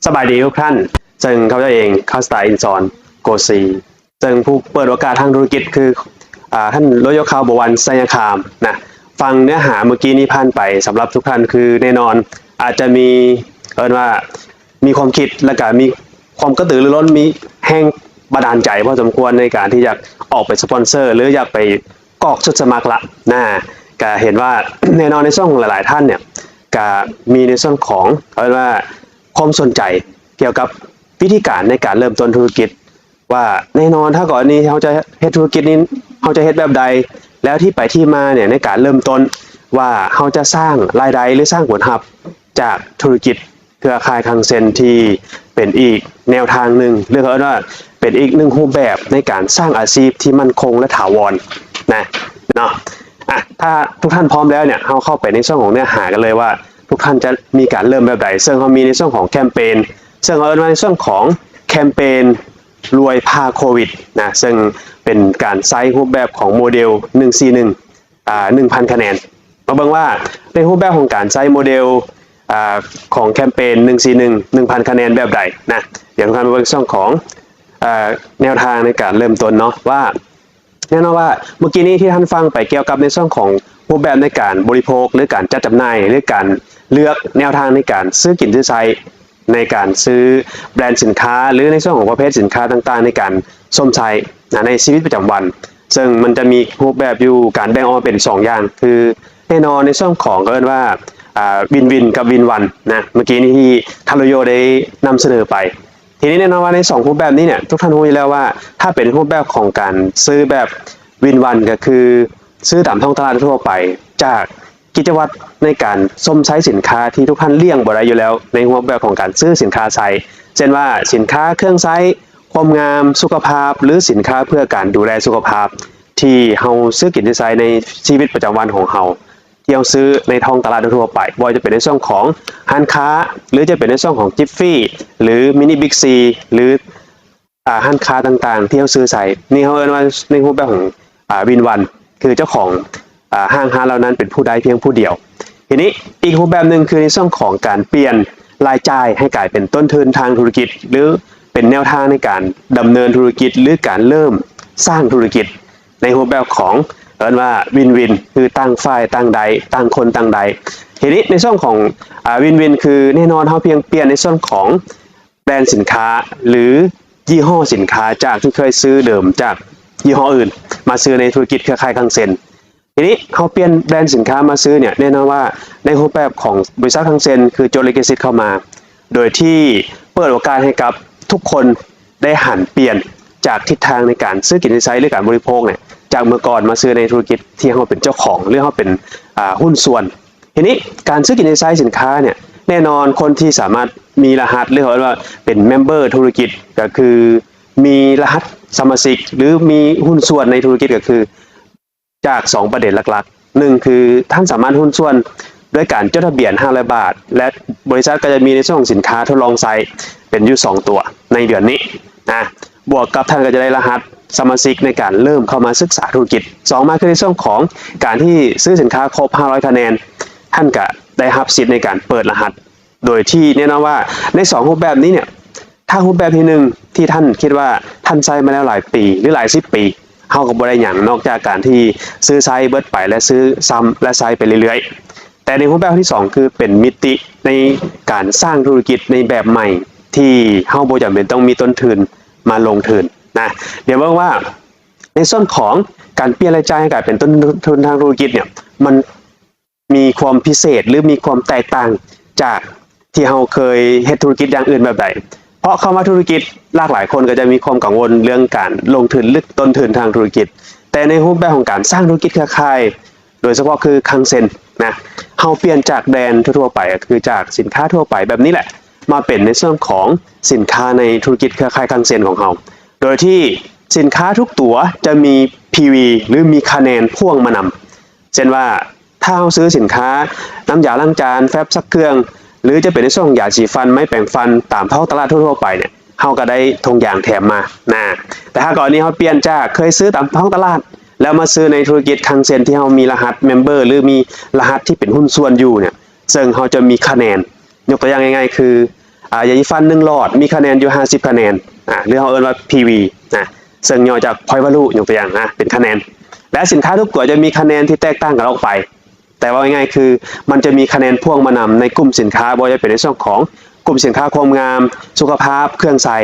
ສະບາຍດີທຸກທ່ານ ເຊິ່ງຂ້າພະເຈົ້າເອງ ຄາສຕາ ອິນສອນ ໂກສີ ເຊິ່ງຜູ້ເປີດໂອກາດທາງທຸລະກິດຄື ອາ ທ່ານ ໂຣຍໂຍຄາວ ບົວວັນ ໄຊຍະຄາມ ນະ. ຟັງເນື້ອຫາເມື່ອກີ້ນີ້ຜ່ານໄປ ສຳລັບທຸກທ່ານຄືແນ່ນອນ ອາດຈະມີ ເອີ້ນວ່າ ມີຄວາມຄິດ ແລ້ວກະມີຄວາມກະຕືລືລົ້ນ ມີແຮງບັນດານໃຈພໍສົມຄວນໃນການທີ່ຢາກອອກໄປສະປອນເຊີ ຫຼື ຢາກໄປກອກຊຸດສະໝັກລະນະ. ກະເຫັນວ່າແນ່ນອນໃນຊ່ວງຂອງຫຼາຍໆທ່ານເນ່ຍ ກະມີໃນສ່ວນຂອງ ເອີ້ນວ່າ ຄວາມສົນໃຈກ່ຽວກັບວິທີການໃນການເລີ່ມຕົ້ນທຸລະກິດ ວ່າແນ່ນອນ ຖ້າກໍລະນີເຮົາຈະເຮັດທຸລະກິດນີ້ ເຮົາຈະເຮັດແບບໃດ ແລ້ວທີ່ໄປທີ່ມາເນ່ຍ ໃນການເລີ່ມຕົ້ນ ວ່າເຮົາຈະສ້າງລາຍໄດ້ ຫຼື ສ້າງຜົນຮັບຈາກທຸລະກິດເຄືອຂ່າຍຄັງເຊັນ ທີ່ເປັນອີກແນວທາງໜຶ່ງ ຫຼື ເຂົາເອີ້ນວ່າເປັນອີກໜຶ່ງຮູບແບບໃນການສ້າງອາຊີບທີ່ໝັ້ນຄົງ ແລະ ຖາວອນນະເນາະ. ອາ ຖ້າທຸກທ່ານພ້ອມແລ້ວເນ່ຍ ເຮົາເຂົ້າໄປໃນຊ່ວງຂອງເນື້ອຫາກັນເລີຍວ່າ ທຸກທ່ານຈະມີການເລີ່ມແບບໃດ ເຊິ່ງເຮົາມີໃນຊ່ວງຂອງແຄມເປນ ເຊິ່ງເຮົາເອີ້ນວ່າໃນຊ່ວງຂອງແຄມເປນລວຍຜ່າໂຄວິດນະ ເຊິ່ງເປັນການໃຊ້ຮູບແບບຂອງໂມເດລໜຶ່ງສີ່ໜຶ່ງ ອາ ໜຶ່ງພັນຄະແນນ. ມາເບິ່ງວ່າໃນຮູບແບບຂອງການໃຊ້ໂມເດລ ອາ ຂອງແຄມເປນໜຶ່ງສີ່ໜຶ່ງ ໜຶ່ງພັນຄະແນນແບບໃດນະ. ດຽວທຸກທ່ານມາເບິ່ງຊ່ວງຂອງ ອາ ແນວທາງໃນການເລີ່ມຕົ້ນເນາະ ວ່າ ແນ່ນອນວ່າເມື່ອກີ້ນີ້ທີ່ທ່ານຟັງໄປກ່ຽວກັບໃນຊ່ວງຂອງຮູບແບບໃນການບໍລິໂພກ ຫຼື ການຈັດຈຳໜ່າຍ ຫຼື ການເລືອກແນວທາງໃນການຊື້ກິນຊື້ໃຊ້ ໃນການຊື້ແບຣນສິນຄ້າ ຫຼື ໃນສ່ວນຂອງປະເພດສິນຄ້າຕ່າງໆ ໃນການຊົມໃຊ້ນະ ໃນຊີວິດປະຈຳວັນ ເຊິ່ງມັນຈະມີຮູບແບບຢູ່ ການແບ່ງອອກເປັນສອງຢ່າງ ຄືແນ່ນອນໃນສ່ວນຂອງ ເຂົາເອີ້ນວ່າ ອາ ວິນວິນ ກັບວິນວັນນະ ເມື່ອກີ້ນີ້ທີ່ທ່ານໂຣໂຍໄດ້ນຳສະເໜີໄປ. ທີນີ້ແນ່ນອນວ່າໃນສອງຮູບແບບນີ້ເນ່ຍ ທຸກທ່ານຮູ້ຢູ່ແລ້ວວ່າ ຖ້າເປັນຮູບແບບຂອງການຊື້ແບບວິນວັນ ກໍຄືຊື້ຕາມທ້ອງຕະຫຼາດທົ່ວໄປ ຈາກ ກິດຈະວັດໃນການຊົມໃຊ້ສິນຄ້າທີ່ທຸກທ່ານລ່ຽງບໍ່ໄດ້ຢູ່ແລ້ວ ໃນຮູບແບບຂອງການຊື້ສິນຄ້າໃຊ້ ເຊັ່ນວ່າສິນຄ້າເຄື່ອງໃຊ້ ຄວາມງາມ ສຸຂະພາບ ຫຼື ສິນຄ້າເພື່ອການດູແລສຸຂະພາບ ທີ່ເຮົາຊື້ກິນໄດ້ໃຊ້ໃນຊີວິດປະຈຳວັນຂອງເຮົາ ທີ່ເຮົາຊື້ໃນທ້ອງຕະຫຼາດທົ່ວໆໄປ ບໍ່ວ່າຈະເປັນໃນຊ່ວງຂອງຮ້ານຄ້າ ຫຼື ຈະເປັນໃນຊ່ວງຂອງຈິບຟີ ຫຼື ມິນິບິກຊີ ຫຼື ອາ ຮ້ານຄ້າຕ່າງໆ ທີ່ເຮົາຊື້ໃຊ້ ນີ້ເຮົາເອີ້ນວ່າໃນຮູບແບບຂອງ ອາ ວິນວັນ ຄືເຈົ້າຂອງ ອາ ຫ້າງຮ້ານເຫຼົ່ານັ້ນເປັນຜູ້ໄດ້ພຽງຜູ້ດຽວ. ທີນີ້ອີກຮູບແບບໜຶ່ງ ຄືໃນຊ່ວງຂອງການປ່ຽນລາຍຈ່າຍໃຫ້ກາຍເປັນຕົ້ນທຶນທາງທຸລະກິດ ຫຼື ເປັນແນວທາງໃນການດຳເນີນທຸລະກິດ ຫຼື ການເລີ່ມສ້າງທຸລະກິດ ໃນຮູບແບບຂອງ ເອີ້ນວ່າວິນວິນ ຄືຕ່າງຝ່າຍຕ່າງໄດ້ ຕ່າງຄົນຕ່າງໄດ້. ທີນີ້ໃນຊ່ວງຂອງ ອາ ວິນວິນ ຄືແນ່ນອນເຮົາພຽງປ່ຽນໃນສ່ວນຂອງ ແບຣນສິນຄ້າ ຫຼື ຍີ່ຫໍ້ສິນຄ້າ ຈາກທີ່ເຄີຍຊື້ເດີມຈາກຍີ່ຫໍ້ອື່ນ ມາຊື້ໃນທຸລະກິດເຄືອຂ່າຍຄັງເຊັນ. ທີນີ້ເຮົາປ່ຽນແບຣນສິນຄ້າມາຊື້ເນ່ຍ ແນ່ນອນວ່າໃນຮູບແບບຂອງບໍລິສັດຄັງເຊັນ ຄືຈົດລິຂະສິດເຂົ້າມາ ໂດຍທີ່ເປີດໂອກາດໃຫ້ກັບທຸກຄົນໄດ້ຫັນປ່ຽນຈາກທິດທາງໃນການຊື້ກິນໃຊ້ ຫຼື ການບໍລິໂພກເນ່ຍ ຈາກເມື່ອກ່ອນມາຊື້ໃນທຸລະກິດທີ່ເຮົາເປັນເຈົ້າຂອງ ຫຼື ເຮົາເປັນ ອາ ຫຸ້ນສ່ວນ. ທີນີ້ການຊື້ກິນໃຊ້ສິນຄ້າເນ່ຍ ແນ່ນອນຄົນທີ່ສາມາດມີລະຫັດ ຫຼື ເຂົາເອີ້ນວ່າເປັນເມັມເບີທຸລະກິດ ກໍຄືມີລະຫັດສະມາຊິກ ຫຼື ມີຫຸ້ນສ່ວນໃນທຸລະກິດ ກໍຄືຈາກສອງປະເດັນຫຼັກໆ ໜຶ່ງ ຄືທ່ານສາມາດຫຸ້ນສ່ວນດ້ວຍການຈົດທະບຽນຫ້າຮ້ອຍບາດ ແລະ ບໍລິສັດກໍຈະມີໃນສ່ວນຂອງສິນຄ້າທົດລອງໃຊ້ເປັນຢູ່ສອງຕົວໃນເດືອນນີ້ນະ ບວກກັບທ່ານກໍຈະໄດ້ລະຫັດສະມາຊິກໃນການເລີ່ມເຂົ້າມາສຶກສາທຸລະກິດ. ສອງມາຄືໃນຊ່ວງຂອງການທີ່ຊື້ສິນຄ້າຄົບຫ້າຮ້ອຍຄະແນນ ທ່ານກະໄດ້ຮັບສິດໃນການເປີດລະຫັດ ໂດຍທີ່ແນ່ນອນວ່າໃນສອງຮູບແບບນີ້ເນ່ຍ ຖ້າຮູບແບບທີໜຶ່ງທີ່ທ່ານຄິດວ່າທ່ານໃຊ້ມາແລ້ວຫຼາຍປີ ຫຼື ຫຼາຍສິບປີ ເຮົາກໍບໍ່ໄດ້ຫຍັງນອກຈາກການທີ່ຊື້ໃຊ້ເບິດໄປ ແລະ ຊື້ຊ້ຳ ແລະ ໃຊ້ໄປເລື້ອຍໆ. ແຕ່ໃນຮູບແບບທີສອງ ຄືເປັນມິຕິໃນການສ້າງທຸລະກິດໃນແບບໃໝ່ ທີ່ເຮົາບໍ່ຈຳເປັນຕ້ອງມີຕົ້ນທຶນມາລົງທຶນນະ. ດຽວເບິ່ງວ່າໃນສ່ວນຂອງການປ່ຽນລາຍຈ່າຍໃຫ້ກາຍເປັນຕົ້ນທຶນທາງທຸລະກິດເນ່ຍ ມັນມີຄວາມພິເສດ ຫຼື ມີຄວາມແຕກຕ່າງຈາກທີ່ເຮົາເຄີຍເຮັດທຸລະກິດຢ່າງອື່ນແບບໃດ? ເພາະຄຳວ່າທຸລະກິດ ຫຼາກຫຼາຍຄົນກໍຈະມີຄວາມກັງວົນເລື່ອງການລົງທຶນ ຫຼື ຕົ້ນທຶນທາງທຸລະກິດ. ແຕ່ໃນຮູບແບບຂອງການສ້າງທຸລະກິດເຄືອຂ່າຍ ໂດຍສະເພາະຄືຄັງເຊັນນະ ເຮົາປ່ຽນຈາກແບຣນທົ່ວໆໄປ ກໍຄືຈາກສິນຄ້າທົ່ວໄປແບບນີ້ແຫຼະ ມາເປັນໃນສ່ວນຂອງສິນຄ້າໃນທຸລະກິດເຄືອຂ່າຍຄັງເຊັນຂອງເຮົາ ໂດຍທີ່ສິນຄ້າທຸກຕົວຈະມີພີວີ ຫຼື ມີຄະແນນພ່ວງມານຳ. ເຊັ່ນວ່າ ຖ້າເຮົາຊື້ສິນຄ້ານ້ຳຢາລ້າງຈານ, ແຟັບຊັກເຄື່ອງ ຫຼື ຈະເປັນໃນສ່ວນຂອງຢາສີຟັນ, ໄມ້ແປງຟັນ ຕາມທ້ອງຕະຫຼາດທົ່ວໆໄປເນ່ຍ ເຮົາກໍໄດ້ຖົງຢາງແຖມມານະ. ແຕ່ຖ້າກໍລະນີເຮົາປ່ຽນຈາກເຄີຍຊື້ຕາມທ້ອງຕະຫຼາດ ແລ້ວມາຊື້ໃນທຸລະກິດຄັງເຊັນທີ່ເຮົາມີລະຫັດເມັມເບີ ຫຼື ມີລະຫັດທີ່ເປັນຫຸ້ນສ່ວນຢູ່ເນ່ຍ ເຊິ່ງເຮົາຈະມີຄະແນນ ຍົກຕົວຢ່າງງ່າຍໆຄື ອາ ຢາສີຟັນໜຶ່ງຫຼອດ ມີຄະແນນຢູ່ຫ້າສິບຄະແນນ ອາ ຫຼືເຮົາເອີ້ນວ່າ ພີວີ ນະ ເຊິ່ງຫຍໍ້ຈາກ Point Value ຍົກຕົວຢ່າງນະ ເປັນຄະແນນ ແລະ ສິນຄ້າທຸກຕົວຈະມີຄະແນນທີ່ແຕກຕ່າງກັນອອກໄປ. ແຕ່ເວົ້າງ່າຍໆ ຄືມັນຈະມີຄະແນນພ່ວງມານຳໃນກຸ່ມສິນຄ້າ, ບໍ່ວ່າຈະເປັນໃນຊ່ວງຂອງກຸ່ມສິນຄ້າຄວາມງາມ, ສຸຂະພາບ, ເຄື່ອງໃຊ້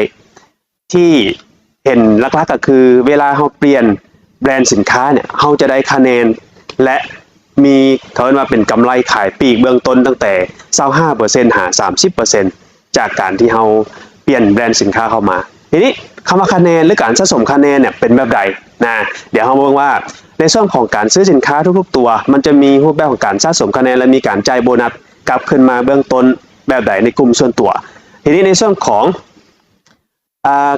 ທີ່ເຫັນຫຼັກໆ ກໍຄືເວລາເຮົາປ່ຽນແບຣນສິນຄ້າເນ່ຍ ເຮົາຈະໄດ້ຄະແນນ ແລະ ມີ ເຂົາເອີ້ນວ່າເປັນກຳໄລຂາຍປີກເບື້ອງຕົ້ນຕັ້ງແຕ່ຊາວຫ້າເປີເຊັນຫາສາມສິບເປີເຊັນ ຈາກການທີ່ເຮົາປ່ຽນແບຣນສິນຄ້າເຂົ້າມາ. ທີນີ້ຄຳວ່າຄະແນນ ຫຼື ການສະສົມຄະແນນເນ່ຍເປັນແບບໃດນະ? ດຽວເຮົາມາເບິ່ງວ່າໃນຊ່ວງຂອງການຊື້ສິນຄ້າທຸກໆຕົວ ມັນຈະມີຮູບແບບຂອງການສະສົມຄະແນນ ແລະ ມີການຈ່າຍໂບນັດກັບຄືນມາເບື້ອງຕົ້ນແບບໃດໃນກຸ່ມສ່ວນຕົວ. ທີນີ້ໃນສ່ວນຂອງ ອາ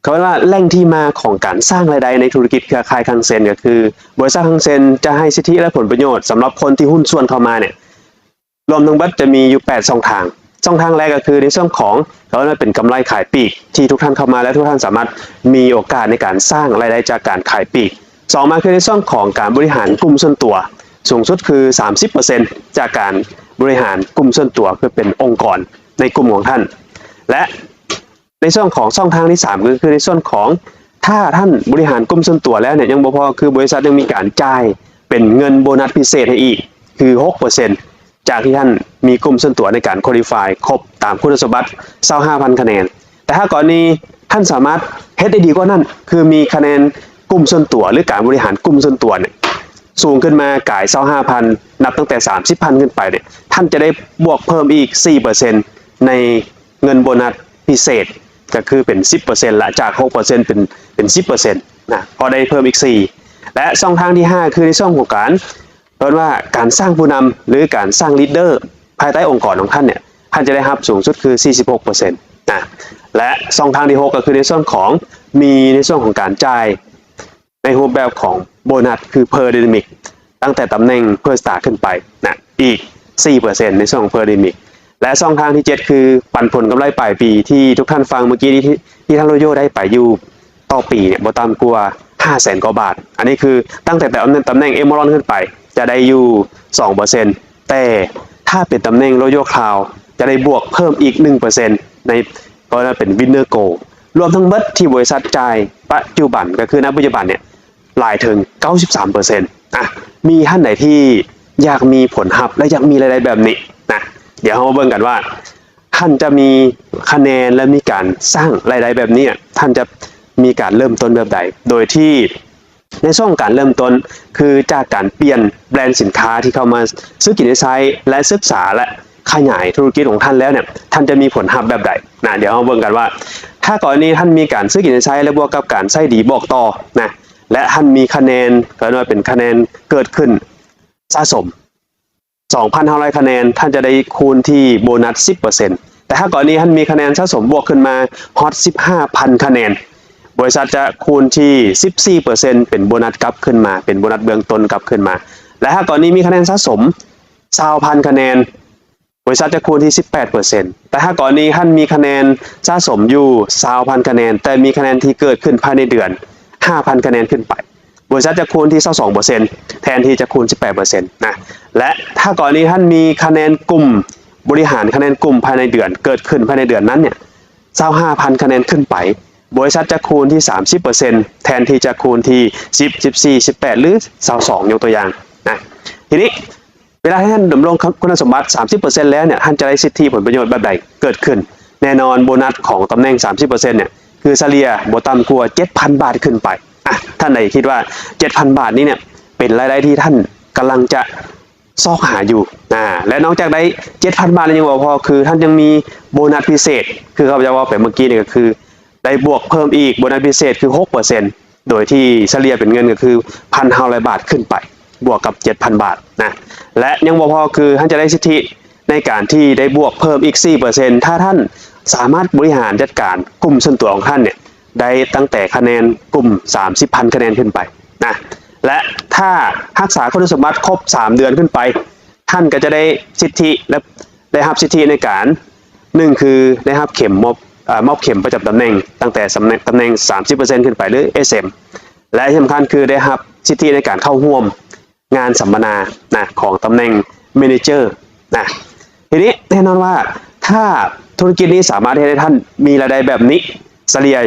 ເຂົາເອີ້ນວ່າແຫຼ່ງທີ່ມາຂອງການສ້າງລາຍໄດ້ໃນທຸລະກິດເຄືອຂ່າຍຄັງເຊັນ ກໍຄືບໍລິສັດຄັງເຊັນຈະໃຫ້ສິດທິ ແລະ ຜົນປະໂຫຍດສຳລັບຄົນທີ່ຫຸ້ນສ່ວນເຂົ້າມາເນ່ຍ ລວມທັງເບິດຈະມີຢູ່ແປດຊ່ອງທາງ. ຊ່ອງທາງແລກກໍຄືໃນຊ່ວງຂອງ ເຂົາເອີ້ນວ່າເປັນກຳໄລຂາຍປີກ ທີ່ທຸກທ່ານເຂົ້າມາແລ້ວ ທຸກທ່ານສາມາດມີໂອກາດໃນການສ້າງລາຍໄດ້ຈາກການຂາຍປີກ. ສອງມາຄືໃນຊ່ວງຂອງການບໍລິຫານກຸ່ມສ່ວນຕົວ ສູງສຸດຄືສາມສິບເປີເຊັນ ຈາກການບໍລິຫານກຸ່ມສ່ວນຕົວ ຄືເປັນອົງກອນໃນກຸ່ມຂອງທ່ານ ແລະ ໃນຊ່ວງຂອງຊ່ອງທາງທີສາມ ກໍຄືໃນສ່ວນຂອງ ຖ້າທ່ານບໍລິຫານກຸ່ມສ່ວນຕົວແລ້ວເນ່ຍ ຍັງບໍ່ພໍ ຄືບໍລິສັດຍັງມີການຈ່າຍເປັນເງິນໂບນັດພິເສດໃຫ້ອີກ ຄືຫົກເປີເຊັນ ຈາກທີ່ທ່ານມີກຸ່ມສ່ວນຕົວໃນການ qualify ຄົບຕາມຄຸນສົມບັດຊາວຫ້າພັນຄະແນນ. ແຕ່ຖ້າກໍລະນີທ່ານສາມາດເຮັດໄດ້ດີກວ່ານັ້ນ ຄືມີຄະແນນກຸ່ມສ່ວນຕົວ ຫຼື ການບໍລິຫານກຸ່ມສ່ວນຕົວເນ່ຍ ສູງຂຶ້ນມາກາຍຊາວຫ້າພັນ ນັບຕັ້ງແຕ່ສາມສິບພັນຂຶ້ນໄປເນ່ຍ ທ່ານຈະໄດ້ບວກເພີ່ມອີກສີ່ເປີເຊັນໃນ ເງິນໂບນັດພິເສດ ກໍຄືເປັນສິບເປີເຊັນລະ ຈາກຫົກເປີເຊັນເປັນ ເປັນສິບເປີເຊັນນະ ກໍໄດ້ເພີ່ມອີກສີ່ ແລະ ຊ່ອງທາງທີຫ້າ ຄືໃນຊ່ວງຂອງການ ເອີ້ນວ່າການສ້າງຜູ້ນຳ ຫຼື ການສ້າງລີດເດີ ພາຍໃຕ້ອົງກອນຂອງທ່ານເນ່ຍ ທ່ານຈະໄດ້ຮັບສູງສຸດຄືສີ່ສິບຫົກເປີເຊັນນະ ແລະ ຊ່ອງທາງທີຫົກ ກໍຄືໃນສ່ວນຂອງ ມີໃນສ່ວນຂອງການຈ່າຍ ໃນຮູບແບບຂອງໂບນັດ ຄື per dynamic ຕັ້ງແຕ່ຕຳແໜ່ງ per star ຂຶ້ນໄປນະ ອີກສີ່ເປີເຊັນໃນຊ່ວງຂອງ per dynamic ແລະ ຊ່ອງທາງທີເຈັດ ຄືປັນຜົນກຳໄລປາຍປີ ທີ່ທຸກທ່ານຟັງເມື່ອກີ້ນີ້ ທີ່ ທີ່ທ່ານໂຣໂຢໄດ້ໄປຢູ່ຕໍ່ປີເນ່ຍ ບໍ່ຕ່ຳກວ່າຫ້າແສນກວ່າບາດ. ອັນນີ້ຄືຕັ້ງແຕ່ຕຳແໜ່ງ ຕຳແໜ່ງ Emerald ຂຶ້ນໄປ ຈະໄດ້ຢູ່ສອງເປີເຊັນ ແຕ່ຖ້າເປັນຕຳແໜ່ງ Royal Crown ຈະໄດ້ບວກເພີ່ມອີກໜຶ່ງເປີເຊັນ ໃນ ກໍເອີ້ນວ່າເປັນ Winner Gold ລວມທັງເບິດທີ່ບໍລິສັດຈ່າຍປັດຈຸບັນ ກໍຄື ນະ ປັດຈຸບັນເນ່ຍ ຫຼາຍເຖິງເກົ້າສິບສາມເປີເຊັນ. ອະ ມີທ່ານໃດທີ່ຢາກມີຜົນຮັບ ແລະ ຢາກມີລາຍໄດ້ແບບນີ້ນະ? ດຽວເຮົາມາເບິ່ງກັນວ່າ ທ່ານຈະມີຄະແນນ ແລະ ມີການສ້າງລາຍໄດ້ແບບນີ້ ທ່ານຈະມີການເລີ່ມຕົ້ນແບບໃດ? ໂດຍທີ່ໃນຊ່ວງການເລີ່ມຕົ້ນ ຄືຈາກການປ່ຽນແບຣນສິນຄ້າທີ່ເຂົ້າມາຊື້ກິນໄດ້ໃຊ້ ແລະ ສຶກສາ ແລະ ຂະຫຍາຍທຸລະກິດຂອງທ່ານແລ້ວເນ່ຍ ທ່ານຈະມີຜົນຮັບແບບໃດນະ? ດຽວເຮົາເບິ່ງກັນວ່າ ຖ້າກໍລະນີທ່ານມີການຊື້ກິນໄດ້ໃຊ້ ແລະ ບວກກັບການໃຊ້ດີບອກຕໍ່ນະ ແລະ ທ່ານມີຄະແນນ ເອີ້ນວ່າເປັນຄະແນນເກີດຂຶ້ນສະສົມ ສອງພັນຫ້າຮ້ອຍຄະແນນ ທ່ານຈະໄດ້ຄູນທີ່ໂບນັດສິບເປີເຊັນ. ແຕ່ຖ້າກໍລະນີທ່ານມີຄະແນນສະສົມບວກຂຶ້ນມາຮອດສິບຫ້າພັນຄະແນນ ບໍລິສັດຈະຄູນທີ່ສິບສີ່ເປີເຊັນ ເປັນໂບນັດກັບຄືນມາ ເປັນໂບນັດເບື້ອງຕົ້ນກັບຄືນມາ. ແລະ ຖ້າກໍລະນີມີຄະແນນສະສົມຊາວພັນຄະແນນ ບໍລິສັດຈະຄູນທີ່ສິບແປດເປີເຊັນ. ແຕ່ຖ້າກໍລະນີທ່ານມີຄະແນນສະສົມຢູ່ຊາວພັນຄະແນນ ແຕ່ມີຄະແນນທີ່ເກີດຂຶ້ນພາຍໃນເດືອນຫ້າພັນຄະແນນຂຶ້ນໄປ ບໍລິສັດຈະຄູນທີ່ຊາວສອງເປີເຊັນ ແທນທີ່ຈະຄູນສິບແປດເປີເຊັນນະ. ແລະ ຖ້າກໍລະນີທ່ານມີຄະແນນກຸ່ມ ບໍລິຫານຄະແນນກຸ່ມພາຍໃນເດືອນ ເກີດຂຶ້ນພາຍໃນເດືອນນັ້ນເນ່ຍ ຊາວຫ້າພັນຄະແນນຂຶ້ນໄປ ບໍລິສັດຈະຄູນທີ່ສາມສິບເປີເຊັນ ແທນທີ່ຈະຄູນທີ່ສິບ ສິບສີ່ ສິບແປດ ຫຼື ຊາວສອງ ຍົກຕົວຢ່າງນະ. ທີນີ້ ເວລາທີ່ທ່ານດຳລົງຄຸນສົມບັດສາມສິບເປີເຊັນແລ້ວເນ່ຍ ທ່ານຈະໄດ້ສິດທິຜົນປະໂຫຍດແບບໃດເກີດຂຶ້ນ? ແນ່ນອນ ໂບນັດຂອງຕຳແໜ່ງສາມສິບເປີເຊັນເນ່ຍ ຄືສະເລ່ຍບໍ່ຕ່ຳກວ່າເຈັດພັນບາດຂຶ້ນໄປ. ອະ ທ່ານໃດຄິດວ່າເຈັດພັນບາດນີ້ເນ່ຍ ເປັນລາຍໄດ້ທີ່ທ່ານກຳລັງຈະຊອກຫາຢູ່ ອາ ແລະ ນອກຈາກໄດ້ເຈັດພັນບາດແລ້ວຍັງບໍ່ພໍ ຄືທ່ານຍັງມີໂບນັດພິເສດ ຄືຂ້າພະເຈົ້າເວົ້າໄປເມື່ອກີ້ນີ້ ກໍຄືໄດ້ບວກເພີ່ມອີກ ໂບນັດພິເສດຄືຫົກເປີເຊັນ ໂດຍທີ່ສະເລ່ຍເປັນເງິນກໍຄືພັນຫ້າຮ້ອຍບາດຂຶ້ນໄປ ບວກກັບເຈັດພັນບາດນະ ແລະ ຍັງບໍ່ພໍ ຄືທ່ານຈະໄດ້ສິດທິໃນການທີ່ໄດ້ບວກເພີ່ມອີກສີ່ເປີເຊັນ ຖ້າທ່ານສາມາດບໍລິຫານຈັດການກຸ່ມສ່ວນຕົວຂອງທ່ານເນ່ຍ ໄດ້ຕັ້ງແຕ່ຄະແນນກຸ່ມສາມສິບພັນຄະແນນຂຶ້ນໄປນະ ແລະ ຖ້າຮັກສາຄຸນສົມບັດຄົບສາມເດືອນຂຶ້ນໄປ ທ່ານກໍຈະໄດ້ສິດທິ ແລະ ໄດ້ຮັບສິດທິໃນການ ໜຶ່ງ ຄືໄດ້ຮັບເຂັມມອບ ເອີ ມອບເຂັມປະຈຳຕຳແໜ່ງ ຕັ້ງແຕ່ຕຳແໜ່ງ ຕຳແໜ່ງສາມສິບເປີເຊັນຂຶ້ນໄປ ຫຼື ເອສເອັມ ແລະ ທີ່ສຳຄັນຄືໄດ້ຮັບສິດທິໃນການເຂົ້າຮ່ວມງານສຳມະນານະ ຂອງຕຳແໜ່ງ Manager ນະ. ທີນີ້ແນ່ນອນວ່າ ຖ້າ ທຸລະກິດນີ້ສາມາດເຮັດໃຫ້ທ່ານມີລາຍໄດ້ແບບນີ້ສະເລ່ຍ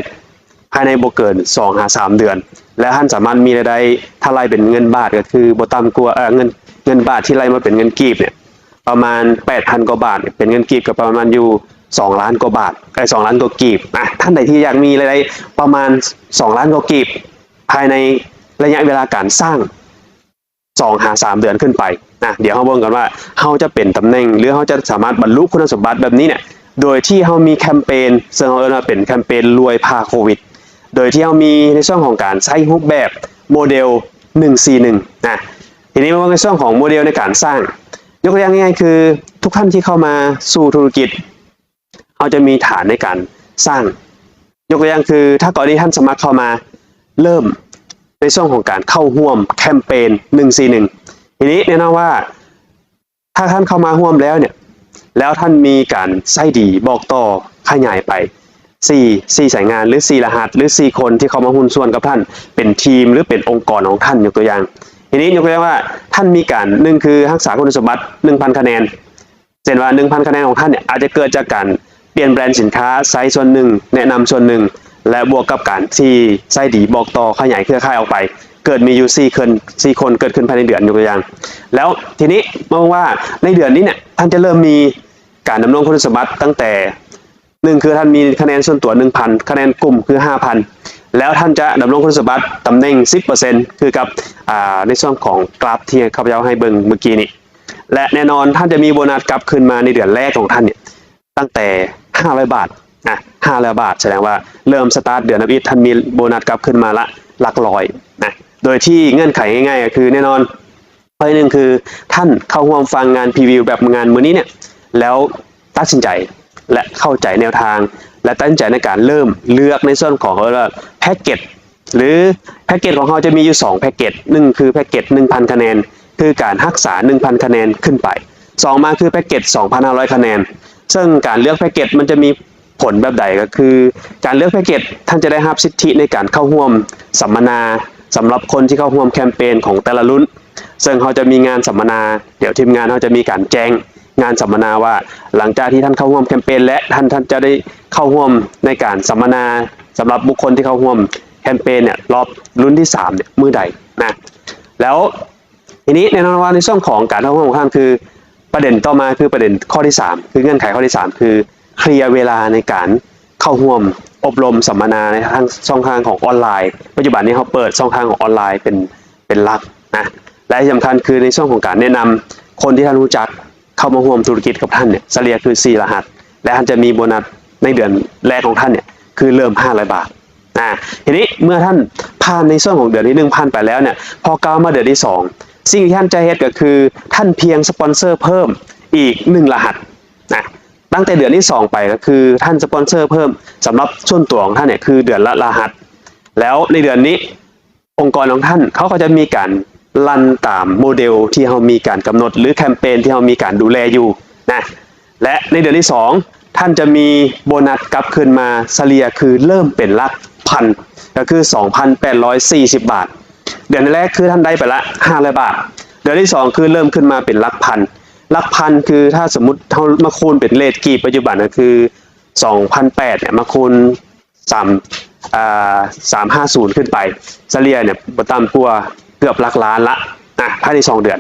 ພາຍໃນບໍ່ເກີນສອງຫາສາມເດືອນ ແລະ ທ່ານສາມາດມີລາຍໄດ້ ຖ້າໄລ່ເປັນເງິນບາດກໍຄືບໍ່ຕ່ຳກວ່າ ເອີ ເງິນ ເງິນບາດທີ່ໄລ່ມາເປັນເງິນກີບເນຍ ປະມານແປດພັນກວ່າບາດ ເປັນເງິນກີບກໍປະມານຢູ່ສອງລ້ານກວ່າບາດ ເອີ ສອງລ້ານກວ່າກີບ. ອາ ທ່ານໃດທີ່ຢາກມີລາຍໄດ້ປະມານສອງລ້ານກວ່າກີບ ພາຍໃນໄລຍະເວລາການສ້າງ ສອງຫາສາມເດືອນຂຶ້ນໄປນະ. ດຽວເຮົາເບິ່ງກັນວ່າເຮົາຈະເປັນຕຳແໜ່ງ ຫຼື ເຮົາຈະສາມາດບັນລຸຄຸນສົມບັດແບບນີ້ເນຍ ໂດຍທີ່ເຮົາມີແຄມເປນ ເຊິ່ງເຮົາເອີ້ນວ່າເປັນແຄມເປນລວຍຜ່າໂຄວິດ ໂດຍທີ່ເຮົາມີໃນຊ່ວງຂອງການໃຊ້ຮູບແບບໂມເດລໜຶ່ງສີ່ໜຶ່ງນະ. ທີນີ້ມາເບິ່ງໃນຊ່ວງຂອງໂມເດລໃນການສ້າງ ຍົກຕົວຢ່າງງ່າຍໆ ຄືທຸກທ່ານທີ່ເຂົ້າມາສູ່ທຸລະກິດ ເຮົາຈະມີຖານໃນການສ້າງ ຍົກຕົວຢ່າງຄື ຖ້າກໍລະນີທ່ານສະໝັກເຂົ້າມາ ເລີ່ມໃນຊ່ວງຂອງການເຂົ້າຮ່ວມແຄມເປນໜຶ່ງສີ່ໜຶ່ງ ທີນີ້ແນ່ນອນວ່າ ຖ້າທ່ານເຂົ້າມາຮ່ວມແລ້ວເນຍ ແລ້ວທ່ານມີການໃຊ້ດີບອກຕໍ່ຂະຫຍາຍໄປ ສີ່ ສີ່ສາຍງານ ຫຼື ສີ່ລະຫັດ ຫຼື ສີ່ຄົນທີ່ເຂົ້າມາຫຸ້ນສ່ວນກັບທ່ານ ເປັນທີມ ຫຼື ເປັນອົງກອນຂອງທ່ານ ຍົກຕົວຢ່າງ ທີນີ້ຍົກຕົວຢ່າງວ່າ ທ່ານມີການ ໜຶ່ງ ຄືຮັກສາຄຸນສົມບັດໜຶ່ງພັນຄະແນນ ເຊັ່ນວ່າໜຶ່ງພັນຄະແນນຂອງທ່ານເນຍ ອາດຈະເກີດຈາກການປ່ຽນແບຣນສິນຄ້າ ໃຊ້ສ່ວນໜຶ່ງ ແນະນຳສ່ວນໜຶ່ງ ແລະ ບວກກັບການທີ່ໃຊ້ດີບອກຕໍ່ຂະຫຍາຍເຄືອຂ່າຍອອກໄປ ເກີດມີຢູ່ສີ່ຄົນ ສີ່ຄົນເກີດຂຶ້ນພາຍໃນເດືອນ ຍົກຕົວຢ່າງ. ແລ້ວທີນີ້ມາເບິ່ງວ່າໃນເດືອນນີ້ເນຍ ທ່ານຈະເລີ່ມມີການດຳລົງຄຸນສົມບັດຕັ້ງແຕ່ ໜຶ່ງ ຄືທ່ານມີຄະແນນສ່ວນຕົວໜຶ່ງພັນ ຄະແນນກຸ່ມຄືຫ້າພັນ ແລ້ວທ່ານຈະດຳລົງຄຸນສົມບັດຕຳແໜ່ງສິບເປີເຊັນ ຄືກັບ ອາ ໃນຊ່ວງຂອງກຣາຟທີ່ຂ້າພະເຈົ້າໃຫ້ເບິ່ງເມື່ອກີ້ນີ້ ແລະ ແນ່ນອນທ່ານຈະມີໂບນັດກັບຄືນມາໃນເດືອນແລກຂອງທ່ານເນຍ ຕັ້ງແຕ່ຫ້າຮ້ອຍບາດນະ ຫ້າຮ້ອຍບາດ ສະແດງວ່າເລີ່ມສະຕາດເດືອນທຳອິດ ທ່ານມີໂບນັດກັບຄືນມາລະຫຼັກຮ້ອຍນະ ໂດຍທີ່ເງື່ອນໄຂງ່າຍໆ ກໍຄືແນ່ນອນ ຂໍ້ທີໜຶ່ງ ຄືທ່ານເຂົ້າຮ່ວມຟັງງານພຣີວິວແບບງານມື້ນີ້ເນຍ ແລ້ວຕັດສິນໃຈ ແລະ ເຂົ້າໃຈແນວທາງ ແລະ ຕັດສິນໃຈໃນການເລີ່ມເລືອກໃນສ່ວນຂອງ ເອີ້ນວ່າ ແພັກເກັດ ຫຼື ແພັກເກັດຂອງເຮົາຈະມີຢູ່ສອງແພັກເກັດ ໜຶ່ງ ຄືແພັກເກັດໜຶ່ງພັນຄະແນນ ຄືການຮັກສາໜຶ່ງພັນຄະແນນຂຶ້ນໄປ ສອງ ມາຄືແພັກເກັດສອງພັນຫ້າຮ້ອຍຄະແນນ ເຊິ່ງການເລືອກແພັກເກັດມັນຈະມີຜົນແບບໃດ ກໍຄືການເລືອກແພັກເກັດ ທ່ານຈະໄດ້ຮັບສິດທິໃນການເຂົ້າຮ່ວມສຳມະນາ ສຳລັບຄົນທີ່ເຂົ້າຮ່ວມແຄມເປນຂອງແຕ່ລະລຸ້ນ ເຊິ່ງເຮົາຈະມີງານສຳມະນາ ດຽວທີມງານເຮົາຈະມີການແຈ້ງງານສຳມະນາວ່າ ຫຼັງຈາກທີ່ທ່ານເຂົ້າຮ່ວມແຄມເປນ ແລະ ທ່ານ ທ່ານຈະໄດ້ເຂົ້າຮ່ວມໃນການສຳມະນາ ສຳລັບບຸກຄົນທີ່ເຂົ້າຮ່ວມແຄມເປນເນຍ ລອບລຸ້ນທີສາມເນຍ ມື້ໃດນະ. ແລ້ວທີນີ້ແນ່ນອນວ່າໃນຊ່ວງຂອງການເຂົ້າຮ່ວມຂອງທ່ານ ຄືປະເດັນຕໍ່ມາ ຄືປະເດັນຂໍ້ທີສາມ ຄືເງື່ອນໄຂຂໍ້ທີສາມ ຄືເຄລຍເວລາໃນການເຂົ້າຮ່ວມອົບຮົມສຳມະນາໃນທາງຊ່ອງທາງຂອງອອນລາຍ. ປັດຈຸບັນນີ້ເຮົາເປີດຊ່ອງທາງຂອງອອນລາຍເປັນ ເປັນຫຼັກນະ ແລະ ທີ່ສຳຄັນຄືໃນຊ່ວງຂອງການແນະນຳຄົນທີ່ທ່ານຮູ້ຈັກເຂົ້າມາຮ່ວມທຸລະກິດກັບທ່ານເນຍ ສະເລ່ຍຄືສີ່ລະຫັດ ແລະ ທ່ານຈະມີໂບນັດໃນເດືອນແລກຂອງທ່ານເນຍ ຄືເລີ່ມຫ້າຮ້ອຍບາດ. ອາ ທີນີ້ເມື່ອທ່ານຜ່ານໃນຊ່ວງຂອງເດືອນທີໜຶ່ງຜ່ານໄປແລ້ວເນຍ ພໍກ້າວມາເດືອນທີສອງ ສິ່ງທີ່ທ່ານຈະເຮັດກໍຄື ທ່ານພຽງສະປອນເຊີເພີ່ມອີກໜຶ່ງລະຫັດນະ. ຕັ້ງແຕ່ເດືອນທີສອງໄປ ກໍຄືທ່ານສະປອນເຊີເພີ່ມສຳລັບສ່ວນຕົວຂອງທ່ານເນຍ ຄືເດືອນລະລະຫັດ ແລ້ວໃນເດືອນນີ້ ອົງກອນຂອງທ່ານ ເຂົາກໍຈະມີການລັນຕາມໂມເດລທີ່ເຮົາມີການກຳນົດ ຫຼື ແຄມເປນທີ່ເຮົາມີການດູແລຢູ່ນະ ແລະ ໃນເດືອນທີສອງ ທ່ານຈະມີໂບນັດກັບຄືນມາສະເລ່ຍຄືເລີ່ມເປັນຫຼັກພັນ ກໍຄືສອງພັນແປດຮ້ອຍສີ່ສິບບາດ. ເດືອນແລກຄືທ່ານໄດ້ໄປລະຫ້າຮ້ອຍບາດ ເດືອນທີສອງຄືເລີ່ມຂຶ້ນມາເປັນຫຼັກພັນ. ຫຼັກພັນຄືຖ້າສົມມຸດເຮົາມາຄູນເປັນເຣດກີບປັດຈຸບັນ ກໍຄືສອງພັນແປດເນຍ ມາຄູນ ສາມ ອ່າ ສາມຫ້າສູນຂຶ້ນໄປ ສະເລ່ຍເນຍບໍ່ຕ່ຳກວ່າເກືອບຫຼັກລ້ານລະ ອ່າ ພາຍໃນສອງເດືອນ.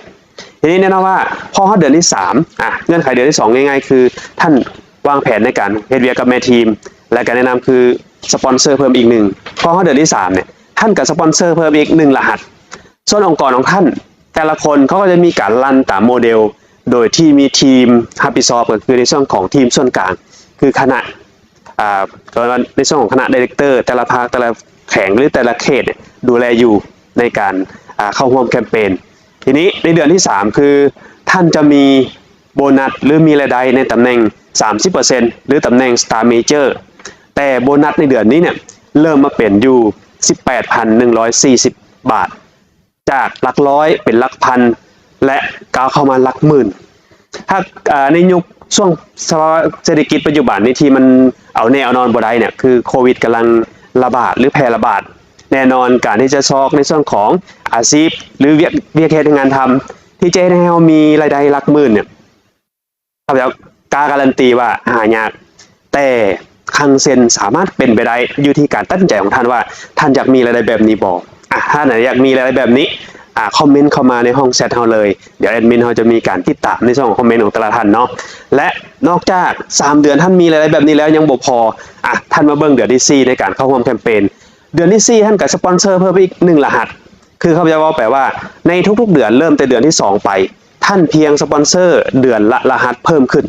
ທີນີ້ແນ່ນອນວ່າພໍຮອດເດືອນທີສາມ ອ່າ ເງື່ອນໄຂເດືອນທີສອງງ່າຍໆ ຄືທ່ານວາງແຜນໃນການເຮັດວຽກກັບແມ່ທີມ ແລະ ການແນະນຳຄືສະປອນເຊີເພີ່ມອີກໜຶ່ງ. ພໍຮອດເດືອນທີສາມເນຍ ທ່ານກໍສະປອນເຊີເພີ່ມອີກໜຶ່ງລະຫັດ. ສ່ວນອົງກອນຂອງທ່ານ ແຕ່ລະຄົນເຂົາກໍຈະມີການລັນຕາມໂມເດລ ໂດຍທີ່ມີທີມຮັບຜິດຊອບ ກໍຄືໃນສ່ວນຂອງທີມສ່ວນກາງ ຄືຄະນະ ອ່າ ກໍວ່າໃນສ່ວນຂອງຄະນະໄດເລັກເຕີ ແຕ່ລະພາກ ແຕ່ລະແຂວງ ຫຼື ແຕ່ລະເຂດເນຍ ດູແລຢູ່ໃນການ ອ່າ ເຂົ້າຮ່ວມແຄມເປນ. ທີນີ້ໃນເດືອນທີສາມ ຄືທ່ານຈະມີໂບນັດ ຫຼື ມີລາຍໄດ້ໃນຕຳແໜ່ງສາມສິບເປີເຊັນ ຫຼື ຕຳແໜ່ງ Star Major ແຕ່ໂບນັດໃນເດືອນນີ້ເນຍ ເລີ່ມມາເປັນຢູ່ສິບແປດພັນໜຶ່ງຮ້ອຍສີ່ສິບບາດ ຈາກຫຼັກຮ້ອຍເປັນຫຼັກພັນ ແລະ ກ້າວເຂົ້າມາຫຼັກໝື່ນ. ຖ້າ ເອີ ໃນຍຸກຊ່ວງສະພາວະເສດຖະກິດປັດຈຸບັນນີ້ ທີ່ມັນເອົາແນ່ເອົານອນບໍ່ໄດ້ເນຍ ຄືໂຄວິດກຳລັງລະບາດ ຫຼື ແຜ່ລະບາດ, ແນ່ນອນການທີ່ຈະຊອກໃນສ່ວນຂອງອາຊີບ ຫຼື ວຽກ ວຽກເຮັດງານທຳ ທີ່ຈະເຮັດໃຫ້ເຮົາມີລາຍໄດ້ຫຼັກໝື່ນເນຍ ຂ້າພະເຈົ້າກ້າກາລັນຕີວ່າຫາຍາກ. ແຕ່ຄັງເຊັ່ນສາມາດເປັນໄປໄດ້ ຢູ່ທີ່ການຕັດສິນໃຈຂອງທ່ານວ່າ ທ່ານຢາກມີລາຍໄດ້ແບບນີ້ບໍ່. ອາ ທ່ານຢາກມີລາຍໄດ້ແບບນີ້ ອາ ຄອມເມັນເຂົ້າມາໃນຫ້ອງແຊັດເຮົາເລີຍ, ດຽວແອດມິນເຮົາຈະມີການຕິດຕາມໃນຊ່ອງຄອມເມັນຂອງແຕ່ລະທ່ານເນາະ. ແລະນອກຈາກສາມເດືອນທ່ານມີລາຍໄດ້ແບບນີ້ແລ້ວຍັງບໍ່ພໍ, ອາ ທ່ານມາເບິ່ງເດືອນທີສີ່ໃນການເຂົ້າຮ່ວມແຄມເປນ. ເດືອນທີສີ່ທ່ານກໍສະປອນເຊີເພີ່ມໄປອີກໜຶ່ງລະຫັດ, ຄືຂ້າພະເຈົ້າເວົ້າໄປວ່າ ໃນທຸກໆເດືອນເລີ່ມແຕ່ເດືອນທີສອງໄປ ທ່ານພຽງສະປອນເຊີເດືອນລະລະຫັດເພີ່ມຂຶ້ນ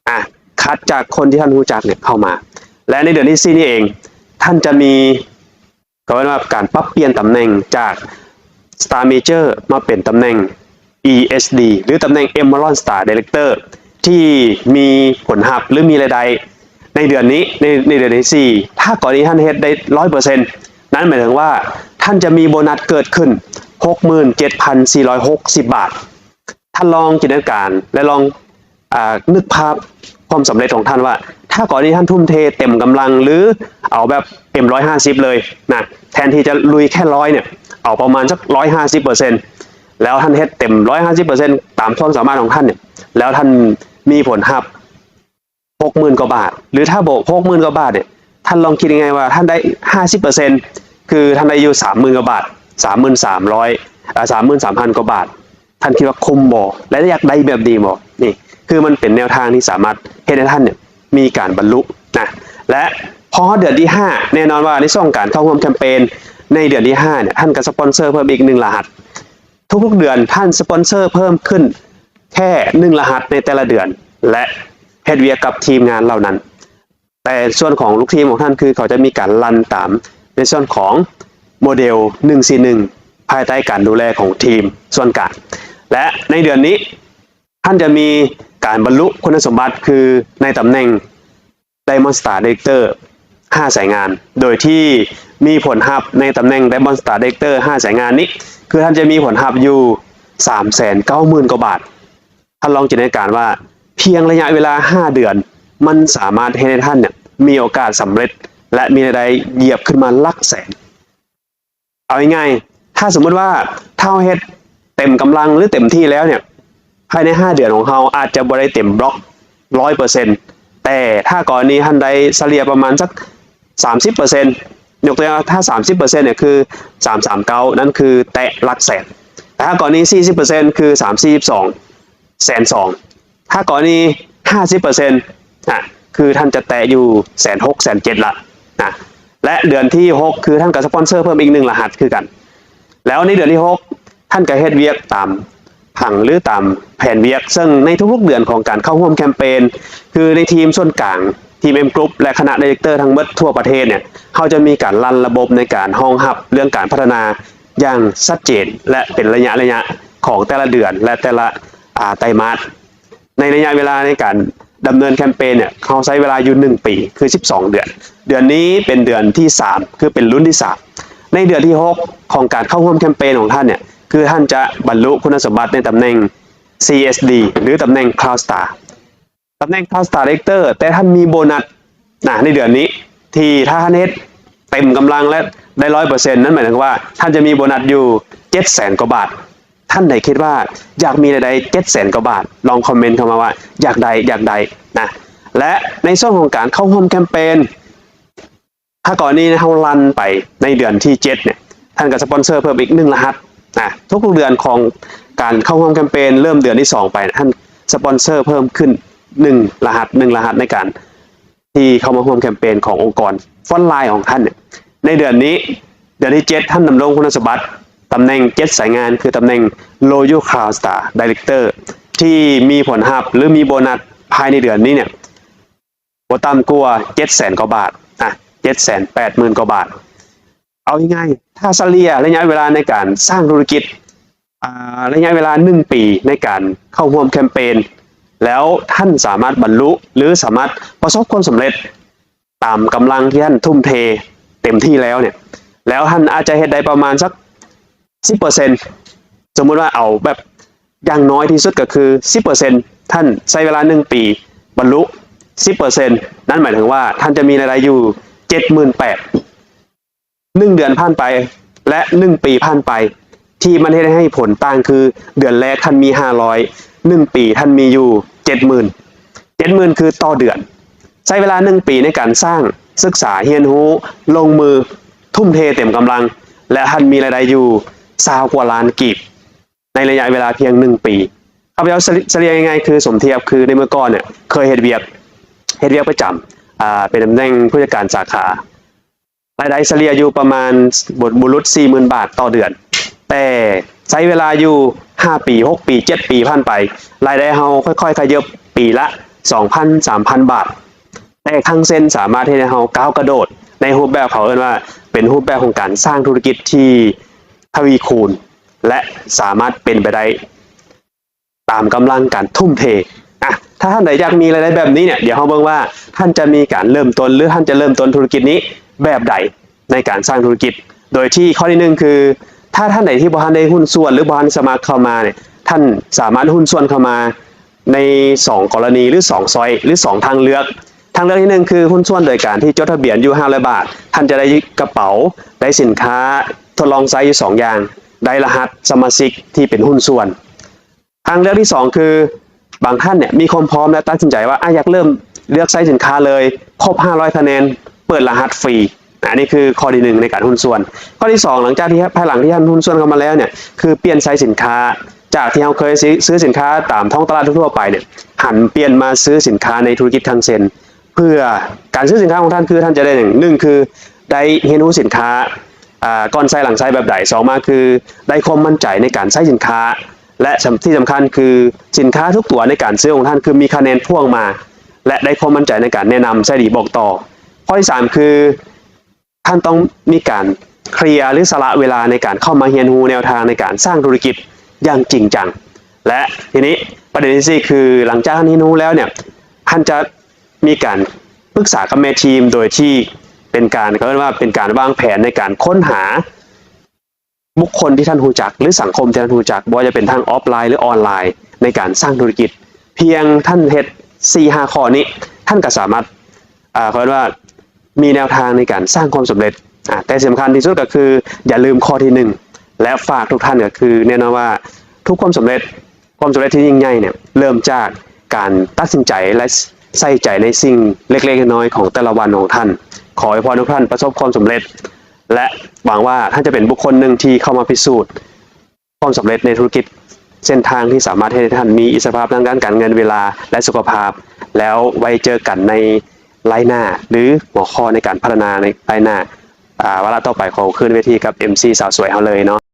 ອາ ຄັດຈາກຄົນທີ່ທ່ານຮູ້ຈັກເຂົ້າມາ. ແລະໃນເດືອນທີສີ່ນີ້ເອງ ທ່ານຈະມີ ເຂົາເອີ້ນວ່າການປັບປ່ຽນຕຳແໜ່ງຈາກ Star Major ມາເປັນຕຳແໜ່ງ ESD ຫຼືຕຳແໜ່ງ Emerald Star Director ທີ່ມີຜົນຮັບ ຫຼືມີລາຍໄດ້ໃນເດືອນນີ້ ໃນ ໃນເດືອນທີສີ່ ຖ້າກໍລະນີທ່ານເຮັດໄດ້ຮ້ອຍເປີເຊັນ ນັ້ນໝາຍເຖິງວ່າທ່ານຈະມີໂບນັດເກີດຂຶ້ນ ຫົກໝື່ນເຈັດພັນສີ່ຮ້ອຍຫົກສິບບາດ. ທ່ານລອງຈິນຕະນາການ ແລະລອງ ອາ ນຶກພາບຄວາມສຳເລັດຂອງທ່ານວ່າ ຖ້າກໍລະນີທ່ານທຸ່ມເທເຕັມກຳລັງ ຫຼືເອົາແບບເຕັມຮ້ອຍຫ້າສິບເລີຍນະ ແທນທີ່ຈະລຸຍແຄ່ຮ້ອຍເນ່ຍ ເອົາປະມານສັກຮ້ອຍຫ້າສິບເປີເຊັນ ແລ້ວທ່ານເຮັດເຕັມຮ້ອຍຫ້າສິບເປີເຊັນຕາມຄວາມສາມາດຂອງທ່ານເນ່ຍ ແລ້ວທ່ານມີຜົນຮັບ ຫົກໝື່ນກວ່າບາດ ຫຼືຖ້າບໍ່ ຫົກໝື່ນກວ່າບາດເນ່ຍ ທ່ານລອງຄິດງ່າຍໆວ່າທ່ານໄດ້ຫ້າສິບເປີເຊັນ ຄືທ່ານໄດ້ຢູ່ສາມໝື່ນກວ່າບາດ ສາມໝື່ນສາມພັນ ອາ ສາມໝື່ນສາມພັນກວ່າບາດ. ທ່ານຄິດວ່າຄຸ້ມບໍ່ ແລະຢາກໄດ້ແບບນີ້ບໍ່? ນີ້ຄືມັນເປັນແນວທາງທີ່ສາມາດເຮັດໃຫ້ທ່ານເນ່ຍມີການບັນລຸນະ. ແລະພໍຮອດເດືອນທີຫ້າ ແນ່ນອນວ່າໃນຊ່ວງການເຂົ້າຮ່ວມແຄມເປນໃນເດືອນທີຫ້າເນ່ຍ ທ່ານກໍສະປອນເຊີເພີ່ມອີກໜຶ່ງລະຫັດ. ທຸກໆເດືອນທ່ານສະປອນເຊີເພີ່ມຂຶ້ນແຄ່ໜຶ່ງລະຫັດໃນແຕ່ລະເດືອນ ແລະເຮັດວຽກກັບທີມງານເຫຼົ່ານັ້ນ. ແຕ່ສ່ວນຂອງລູກທີມຂອງທ່ານ ຄືເຂົາຈະມີການລັນຕາມໃນສ່ວນຂອງໂມເດລໜຶ່ງສີ່ໜຶ່ງ ພາຍໃຕ້ການດູແລຂອງທີມສ່ວນກາງ. ແລະໃນເດືອນນີ້ທ່ານຈະມີການບັນລຸຄຸນສົມບັດ ຄືໃນຕຳແໜ່ງ Diamond Star Director ຫ້າສາຍງານ ໂດຍທີ່ມີຜົນຮັບໃນຕຳແໜ່ງ Diamond Star Director ຫ້າສາຍງານນີ້ ຄືທ່ານຈະມີຜົນຮັບຢູ່ສາມແສນເກົ້າໝື່ນກວ່າບາດ. ທ່ານລອງຈິນຕະນາການວ່າ ພຽງໄລຍະເວລາຫ້າເດືອນ ມັນສາມາດເຮັດໃຫ້ທ່ານເນ່ຍມີໂອກາດສຳເລັດ ແລະມີລາຍໄດ້ຢຽບຂຶ້ນມາຫຼັກແສນ. ເອົາງ່າຍໆ ຖ້າສົມມຸດວ່າເຮົາເຮັດເຕັມກຳລັງ ຫຼືເຕັມທີ່ແລ້ວເນ່ຍ ພາຍໃນຫ້າເດືອນຂອງເຮົາອາດຈະບໍ່ໄດ້ເຕັມບລັອກຮ້ອຍເປີເຊັນ ແຕ່ຖ້າກໍລະນີທ່ານໄດ້ສະເລ່ຍປະມານສັກສາມສິບເປີເຊັນ ຍົກຕົວຢ່າງ ຖ້າສາມສິບເປີເຊັນເນ່ຍຄືສາມສາມເກົ້າ ນັ້ນຄືແຕະຫຼັກແສນ. ແຕ່ຖ້າກໍລະນີສີ່ສິບເປີເຊັນ ຄືສາມສີ່ສິບສອງ ແສນສອງ. ຖ້າກໍລະນີຫ້າສິບເປີເຊັນ ອາ ຄືທ່ານຈະແຕະຢູ່ແສນຫົກ ແສນເຈັດລະນະ. ແລະເດືອນທີຫົກ ຄືທ່ານກໍສະປອນເຊີເພີ່ມອີກໜຶ່ງລະຫັດຄືກັນ. ແລ້ວໃນເດືອນທີຫົກ ທ່ານກໍເຮັດວຽກຕາມຜັງ ຫຼືຕາມແຜນວຽກ, ເຊິ່ງໃນທຸກໆເດືອນຂອງການເຂົ້າຮ່ວມແຄມເປນ ຄືໃນທີມສ່ວນກາງ, ທີມ M Group ແລະຄະນະ Director ທັງໝົດທົ່ວປະເທດເນ່ຍ ເຮົາຈະມີການລັນລະບົບໃນການຮອງຮັບເລື່ອງການພັດທະນາຢ່າງຊັດເຈນ ແລະເປັນໄລຍະໆຂອງແຕ່ລະເດືອນ ແລະແຕ່ລະ ອາ ໄຕມາດ. ໃນໄລຍະເວລາໃນການດຳເນີນແຄມເປນເນ່ຍ ເຮົາໃຊ້ເວລາຢູ່ໜຶ່ງປີ ຄືສິບສອງເດືອນ. ເດືອນນີ້ເປັນເດືອນທີສາມ ຄືເປັນລຸ້ນທີສາມ. ໃນເດືອນທີຫົກຂອງການເຂົ້າຮ່ວມແຄມເປນຂອງທ່ານເນ່ຍ ຄືທ່ານຈະບັນລຸຄຸນສົມບັດໃນຕຳແໜ່ງ CSD ຫຼືຕຳແໜ່ງ Cloud Star ຕຳແໜ່ງ Cloud Star Director ແຕ່ທ່ານມີໂບນັດນະ ໃນເດືອນນີ້ ທີ່ຖ້າທ່ານເຮັດເຕັມກຳລັງ ແລະໄດ້ຮ້ອຍເປີເຊັນ ນັ້ນໝາຍເຖິງວ່າທ່ານຈະມີໂບນັດຢູ່ເຈັດແສນກວ່າບາດ. ທ່ານໃດຄິດວ່າຢາກມີລາຍໄດ້ເຈັດແສນກວ່າບາດ ລອງຄອມເມັນເຂົ້າມາວ່າຢາກໄດ້ ຢາກໄດ້ນະ. ແລະໃນຊ່ວງຂອງການເຂົ້າຮ່ວມແຄມເປນ ຖ້າກໍລະນີເຮົາລັນໄປໃນເດືອນທີເຈັດເນ່ຍ ທ່ານກໍສະປອນເຊີເພີ່ມອີກໜຶ່ງລະຫັດນະ. ທຸກໆເດືອນຂອງການເຂົ້າຮ່ວມແຄມເປນ ເລີ່ມເດືອນທີສອງໄປ ທ່ານສະປອນເຊີເພີ່ມຂຶ້ນໜຶ່ງລະຫັດ ໜຶ່ງລະຫັດໃນການ ທີ່ເຂົ້າມາຮ່ວມແຄມເປນຂອງອົງກອນ Frontline ຂອງທ່ານເນ່ຍ. ໃນເດືອນນີ້ ເດືອນທີເຈັດ ທ່ານດຳລົງຄຸນສົມບັດຕຳແໜ່ງເຈັດສາຍງານ ຄືຕຳແໜ່ງ Royal Cloud Star Director ທີ່ມີຜົນຮັບ ຫຼືມີໂບນັດພາຍໃນເດືອນນີ້ເນ່ຍ ບໍ່ຕ່ຳກວ່າເຈັດແສນກວ່າບາດນະ ເຈັດແສນແປດໝື່ນກວ່າບາດ. ເອົາງ່າຍໆ ຖ້າສະເລ່ຍໄລຍະເວລາໃນການສ້າງທຸລະກິດ ອາ ໄລຍະເວລາໜຶ່ງປີໃນການເຂົ້າຮ່ວມແຄມເປນ ແລ້ວທ່ານສາມາດບັນລຸ ຫຼືສາມາດປະສົບຄວາມສຳເລັດຕາມກຳລັງທີ່ທ່ານທຸ່ມເທເຕັມທີ່ແລ້ວເນ່ຍ ແລ້ວທ່ານອາດຈະເຮັດໄດ້ປະມານສັກສິບເປີເຊັນ. ສົມມຸດວ່າເອົາແບບຢ່າງນ້ອຍທີ່ສຸດກໍຄືສິບເປີເຊັນ ທ່ານໃຊ້ເວລາໜຶ່ງປີບັນລຸສິບເປີເຊັນ ນັ້ນໝາຍເຖິງວ່າທ່ານຈະມີລາຍໄດ້ຢູ່ເຈັດໝື່ນແປດ. ໜຶ່ງເດືອນຜ່ານໄປ ແລະໜຶ່ງປີຜ່ານໄປ ທີ່ມັນເຮັດໃຫ້ຜົນຕ່າງຄື ເດືອນແລກທ່ານມີຫ້າຮ້ອຍ ໜຶ່ງປີທ່ານມີຢູ່ເຈັດໝື່ນ ເຈັດໝື່ນຄືຕໍ່ເດືອນ. ໃຊ້ເວລາໜຶ່ງປີໃນການສ້າງ, ສຶກສາ, ຮຽນຮູ້, ລົງມື, ທຸ່ມເທເຕັມກຳລັງ ແລະ ທ່ານມີລາຍໄດ້ຢູ່ຊາວກວ່າລ້ານກີບ ໃນໄລຍະເວລາພຽງໜຶ່ງປີ. ຂ້າພະເຈົ້າສະ ສະເລ່ຍງ່າຍໆ ຄືສົມທຽບ ຄືໃນເມື່ອກ່ອນເນ່ຍ ເຄີຍເຮັດວຽກ ເຮັດວຽກປະຈຳ ອ່າ ເປັນຕຳແໜ່ງຜູ້ຈັດການສາຂາ ລາຍໄດ້ສະເລ່ຍຢູ່ປະມານບໍ່ ບໍ່ຫຼຸດສີ່ໝື່ນບາດຕໍ່ເດືອນ, ແຕ່ໃຊ້ເວລາຢູ່ຫ້າປີ ຫົກປີ ເຈັດປີຜ່ານໄປ ລາຍໄດ້ເຮົາຄ່ອຍໆຂະເຫຍິບປີລະສອງພັນ ສາມພັນບາດ. ແຕ່ຄັງເຊັນສາມາດເຮັດໃຫ້ເຮົາກ້າວກະໂດດໃນຮູບແບບ ເຂົາເອີ້ນວ່າເປັນຮູບແບບຂອງການສ້າງທຸລະກິດທີ່ທະວີຄູນ ແລະ ສາມາດເປັນໄປໄດ້ ຕາມກຳລັງການທຸ່ມເທ. ອ່ະ ຖ້າທ່ານໃດຢາກມີລາຍໄດ້ແບບນີ້ເນ່ຍ ດຽວເຮົາເບິ່ງວ່າທ່ານຈະມີການເລີ່ມຕົ້ນ ຫຼື ທ່ານຈະເລີ່ມຕົ້ນທຸລະກິດນີ້ແບບໃດໃນການສ້າງທຸລະກິດ ໂດຍທີ່ຂໍ້ທີໜຶ່ງຄື ຖ້າທ່ານໃດທີ່ບໍ່ທັນໄດ້ຫຸ້ນສ່ວນ ຫຼື ບໍ່ທັນສະໝັກເຂົ້າມາເນ່ຍ ທ່ານສາມາດຫຸ້ນສ່ວນເຂົ້າມາໃນສອງກໍລະນີ ຫຼື ສອງຊ້ອຍ ຫຼື ສອງທາງເລືອກ. ທາງເລືອກທີໜຶ່ງຄືຫຸ້ນສ່ວນໂດຍການທີ່ຈົດທະບຽນຢູ່ຫ້າຮ້ອຍບາດ, ທ່ານຈະໄດ້ກະເປົາ, ໄດ້ສິນຄ້າທົດລອງໃຊ້ຢູ່ສອງຢ່າງ, ໄດ້ລະຫັດສະມາຊິກທີ່ເປັນຫຸ້ນສ່ວນ. ທາງເລືອກທີສອງຄື ບາງທ່ານເນ່ຍມີຄວາມພ້ອມ ແລະ ຕັດສິນໃຈວ່າ ອາ ຢາກເລີ່ມເລືອກໃຊ້ສິນຄ້າເລີຍ ຄົບຫ້າຮ້ອຍຄະແນນ ເປີດລະຫັດຟຣີ. ອັນນີ້ຄືຂໍ້ທີໜຶ່ງໃນການຫຸ້ນສ່ວນ. ຂໍ້ທີສອງ ຫຼັງຈາກທີ່ ພາຍຫຼັງທີ່ທ່ານຫຸ້ນສ່ວນເຂົ້າມາແລ້ວເນ່ຍ ຄືປ່ຽນໃຊ້ສິນຄ້າ ຈາກທີ່ເຮົາເຄີຍຊື້ ຊື້ສິນຄ້າຕາມທ້ອງຕະຫຼາດທົ່ວໆໄປເນ່ຍ ຫັນປ່ຽນມາຊື້ສິນຄ້າໃນທຸລະກິດຄັງເຊັນ ເພື່ອການຊື້ສິນຄ້າຂອງທ່ານ ຄືທ່ານຈະໄດ້ຫຍັງ? ໜຶ່ງ ຄືໄດ້ຮຽນຮູ້ສິນຄ້າ ອ່າ ກ່ອນໃຊ້ ຫຼັງໃຊ້ແບບໃດ? ສອງ ມາ ຄືໄດ້ຄວາມໝັ້ນໃຈໃນການໃຊ້ສິນຄ້າ ແລະ ສຳ ທີ່ສຳຄັນຄືສິນຄ້າທຸກຕົວໃນການຊື້ຂອງທ່ານ ຄືມີຄະແນນພ່ວງມາ ແລະ ໄດ້ຄວາມໝັ້ນໃຈໃນການແນະນຳໃຊ້ດີບອກຕໍ່. ຂໍ້ທີສາມ ຄືທ່ານຕ້ອງມີການເຄລຍ ຫຼື ສະຫຼະເວລາໃນການເຂົ້າມາຮຽນຮູ້ແນວທາງໃນການສ້າງທຸລະກິດຢ່າງຈິງຈັງ. ແລະ ທີນີ້ປະເດັນທີສີ່ ຄື ຫຼັງຈາກທ່ານຮຽນຮູ້ແລ້ວເນ່ຍ ທ່ານຈະ ມີການປຶກສາກັບແມ່ທີມ ໂດຍທີ່ເປັນການ ເຂົາເອີ້ນວ່າເປັນການວາງແຜນໃນການຄົ້ນຫາບຸກຄົນທີ່ທ່ານຮູ້ຈັກ ຫຼື ສັງຄົມທີ່ທ່ານຮູ້ຈັກ ບໍ່ວ່າຈະເປັນທາງອອຟລາຍ ຫຼື ອອນລາຍ ໃນການສ້າງທຸລະກິດ. ພຽງທ່ານເຮັດສີ່ຫ້າຂໍ້ນີ້ ທ່ານກໍສາມາດ ອ່າ ເຂົາເອີ້ນວ່າ ມີແນວທາງໃນການສ້າງຄວາມສຳເລັດ. ອ່າ ແຕ່ສຳຄັນທີ່ສຸດກໍຄື ຢ່າລືມຂໍ້ທີໜຶ່ງ ແລະ ຝາກທຸກທ່ານ ກໍຄືແນ່ນອນວ່າທຸກຄວາມສຳເລັດ ຄວາມສຳເລັດທີ່ຍິ່ງໃຫຍ່ເນ່ຍ ເລີ່ມຈາກການຕັດສິນໃຈ ແລະ ໃສ່ໃຈໃນສິ່ງເລັກໆນ້ອຍໆຂອງແຕ່ລະວັນຂອງທ່ານ. ຂໍອວຍພອນທຸກທ່ານປະສົບຄວາມສຳເລັດ ແລະ ຫວັງວ່າທ່ານຈະເປັນບຸກຄົນໜຶ່ງທີ່ເຂົ້າມາພິສູດ ຄວາມສຳເລັດໃນທຸລະກິດ, ເສັ້ນທາງທີ່ສາມາດເຮັດໃຫ້ທ່ານມີອິດສະລະພາບທາງດ້ານການເງິນ, ເວລາ ແລະ ສຸຂະພາບ. ແລ້ວໄວ້ເຈີກັນໃນໄລຍະໜ້າ ຫຼື ຫົວຂໍ້ໃນການພັດທະນາໃນໄລຍະໜ້າ. ອາ ວາລະຕໍ່ໄປຂໍຄືນເວທີກັບເອັມຊີສາວສວຍເຮົາເລີຍເນາະ.